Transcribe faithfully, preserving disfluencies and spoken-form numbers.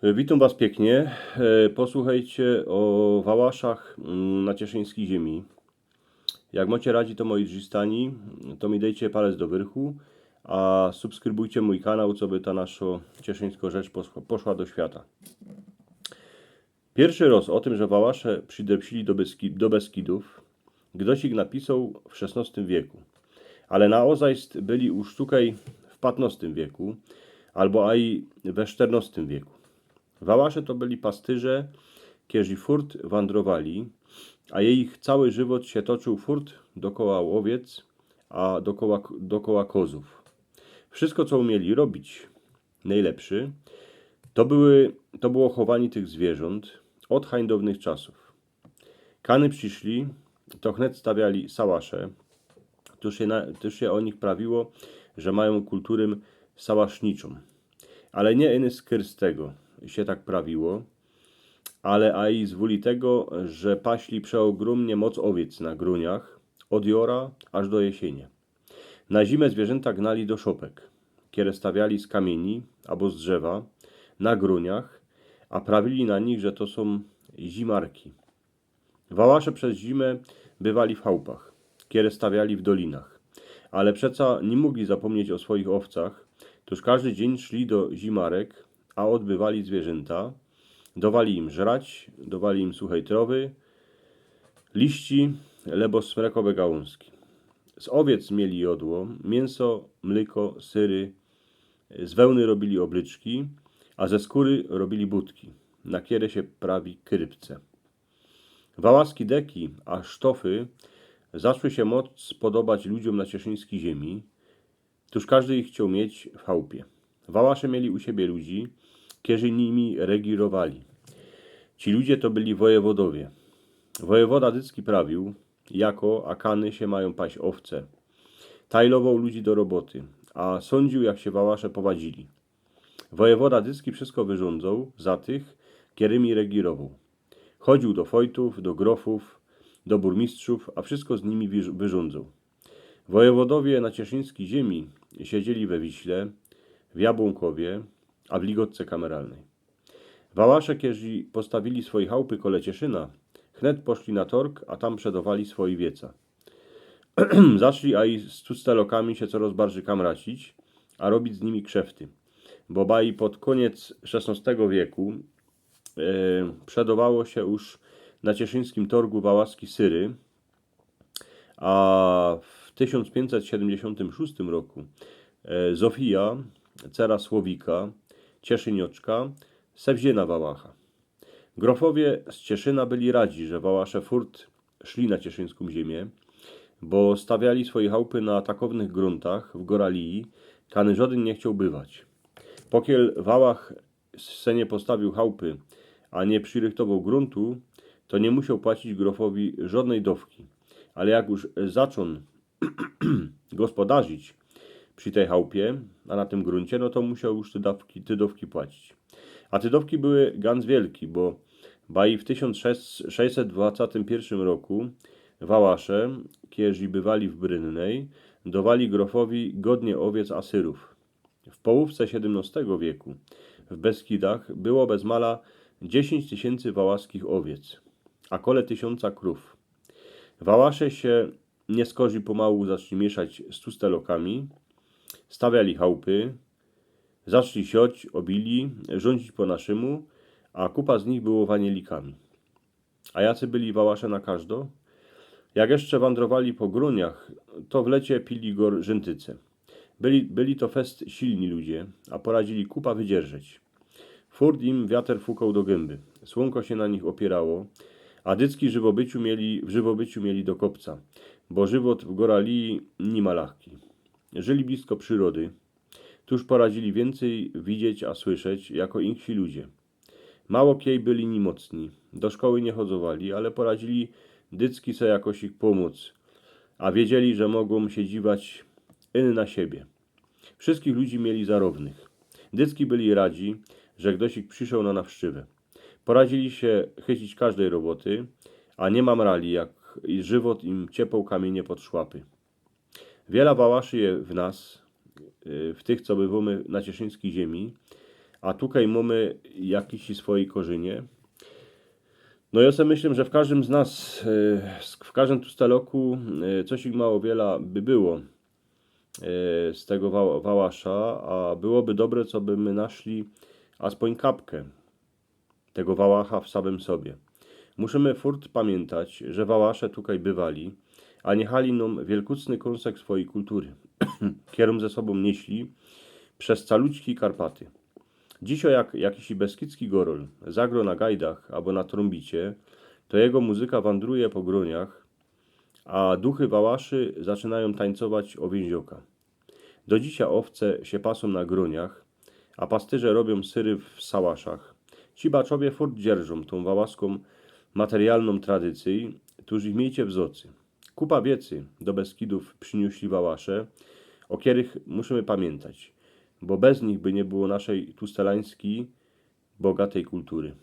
Witōm was piyknie. E, posłuchejcie ô wałaszach, mm, na cieszyńskij ziymi. Jak mocie radzi to moji drzistani, to mi dejcie palec do wyrchu, a subskrybujcie mōj kanał, coby ta naszŏ cieszyńskŏ rzecz posła-, poszła do świata. Piyrszy rŏz ô tym, że wałasze przidepsili do Beski-, do Beskidōw, gdoś ich napisoł w szesnŏstym wieku. Ale na ôzajst byli już tukej w patnŏstym wieku, abo aj we szternŏstym wieku. Wałasze to byli pastyrze, kerzy furt wandrowali, a jejich cały żywot sie toczył furt dokoła ôwiec, a dokoła k-, dokoła kozōw. Wszysko, co umieli robić nojlepszy, to były, to było chowaniŏ tych zwiyrzōnt ôd hań downych czasōw. Kany prziszli, to hnet stawiali sałasze. Tuż sie na, tuż sie ô nich prawiło, że majōm kulturã sałaszniczōm. Ale niy ino z tego sie tak prawiło, ale aj z wōli tego, że paśli przeôgrōmnie moc ôwiec na grōniach, ôd jŏra aż do jesiynie. Na zimã zwiyrzynta gnali do szopek, kere stawiali z kamiyni abo z drzewa, na grōniach, a prawili na nich, że to sōm zimarki. Wałasze bez zimã bywali w chałpach, kere stawiali w dolinach. Ale przeca niy mogli zapōmnieć ô swojich ôwcach, toż kożdy dziyń szli do zimarek, a ôdbywali zwiyrzynta, dŏwali im żrać, dŏwali im suchej trowy, liści, lebo smrekowe gałōnzki. Z ôwiec mieli jŏdło, miynso, mlyko, syry, z wełny robili ôblyczki, a ze skōry robili butki, na kere sie prawi krypce. Wałaski deki, a sztofy zaczły sie moc podobać ludziōm na cieszyńskij ziymi, toż kożdy ich chcioł mieć w chałpie. Wałasze mieli u siebie ludzi, kerzy nimi regirowali. Ci ludzie to byli wojewodowie. Wojewoda dycki prawiōł, jako a kany sie majōm paś ôwce. Tajlowoł ludzi do roboty, a sōndziōł, jak sie wałasze powadzili. Wojewoda dycki wszysko wyrządzōł za tych, kerymi regirowoł. Chodziył do fojtōw, do grofōw, do burmistrzōw, a wszysko z nimi wyrz-, wyrządzōł. Wojewodowie na cieszyńskij ziymi siedzieli we Wiśle, w Jabłōnkowie, a w Ligotce Kameralnyj. Wałasze, kerzy postawili swoje chałpy kole Cieszyna, hnet poszli na torg, a tam przedŏwali swoje wieca. Zaczli aj z Tustelokami sie corŏz bardzij kamracić, a robić z nimi krzefty. Bo baj pod kōniec szesnŏstego wieku, e, przedŏwało sie już na cieszyńskim torgu wałaskie syry, a w tysiōnc piyńćset siedymdziesiōntym szōstym roku, e, Zofija, cera Słowika, cieszynioczka, se wziyna wałacha. Grofowie z Cieszyna byli radzi, że wałasze furt szli na cieszyńską ziymiã, bo stawiali swoje chałpy na takownych grōntach w Goralii, kany żŏdyn niy chcioł bywać. Pokiel wałach se niy postawiōł chałpy, a niy przirychtowoł grōntu, to niy musioł płacić grofowi żŏdnyj dōwki. Ale jak już zaczōn gospodarzić przi tyj chałpie, a na tym grōncie, no to musioł już te dōwki, te dōwki płacić. A te dōwki były ganc wielki, bo baj w tysiōnc sześćset dwudziestym piyrwszym roku wałasze, kerzy bywali w Brynnyj, dŏwali grofowi godnie ôwiec a syrōw. W połōwce siedymnŏstego wieku w Beskidach było bez mala dziesiyńć tysiyncy wałaskich ôwiec, a kole tysiōnca krōw. Wałasze sie niy skorzij pomału zaczli miyszać z Tustelokami, stawiali chałpy, zaczli sioć, ôbili, rzōndzić po naszymu, a kupa z nich było wanielikami. A jacy byli wałasze na kożdo? Jak jeszcze wandrowali po grōniach, to w lecie pili gor Rzyntyce. Byli, byli to fest silni ludzie, a poradzili kupa wydzierżeć. Furt im wiater fukoł do gymby. Słōnko sie na nich ôpiyrało, a dycki żywobyciu mieli, w żywobyciu mieli do kopca, bo żywot w Goralii niy ma lachki. Żyli blisko przirody, tōż poradzili wiyncyj widzieć a słyszeć jako inksi ludzie. Mało kej byli nimocni, do szkoły niy chodzowali, ale poradzili dycki se jakosik pōmōc, a wiedzieli, że mogōm sie dziwać ino na siebie. Wszyskich ludzi mieli za rōwnych. Dycki byli radzi, że gdoś ich prziszoł na nawszczywã. Poradzili sie chycić kożdej roboty, a niy ma mrali, jak żywot im ciepōł kamiynie pod szłapy. Wiela wałaszy je w nas, y, w tych, co bywōmy na cieszyńskij ziymi, A tukej mōmy jakiś swojij korzynie. No jŏ se myślã, że w kożdym z nas, e, w kożdym tu staloku, e, coś mało wiela by było, e, z tego wa-, wałasza, a byłoby dobre, co by my naszli aspōń kapkã tego wałacha w samym sobie. Musimy furt pamiyntać, że wałasze tukej bywali, a niechali nōm wielkucny kōnsek swojij kultury, kerōm ze sobōm nieśli bez caluczki Karpaty. Dzisiej jak jakiś beskidzki gorol zagro na gajdach abo na trōmbicie, to jego muzyka wandruje po grōniach, a duchy wałaszy zaczynajōm tańcować ô wiynzioka. Do dzisiej ôwce sie pasōm na grōniach, a pastyrze robiōm syry w sałaszach. Ci baczowie furt dzierżōm tōm wałaskōm materialnōm tradycyj, tōż ich miejcie w zocy. Kupa wiecy do Beskidōw prziniōsli wałasze, ô kerych musimy pamiyntać, bo bez nich by niy było naszij tustelańskij, bogatij kultury.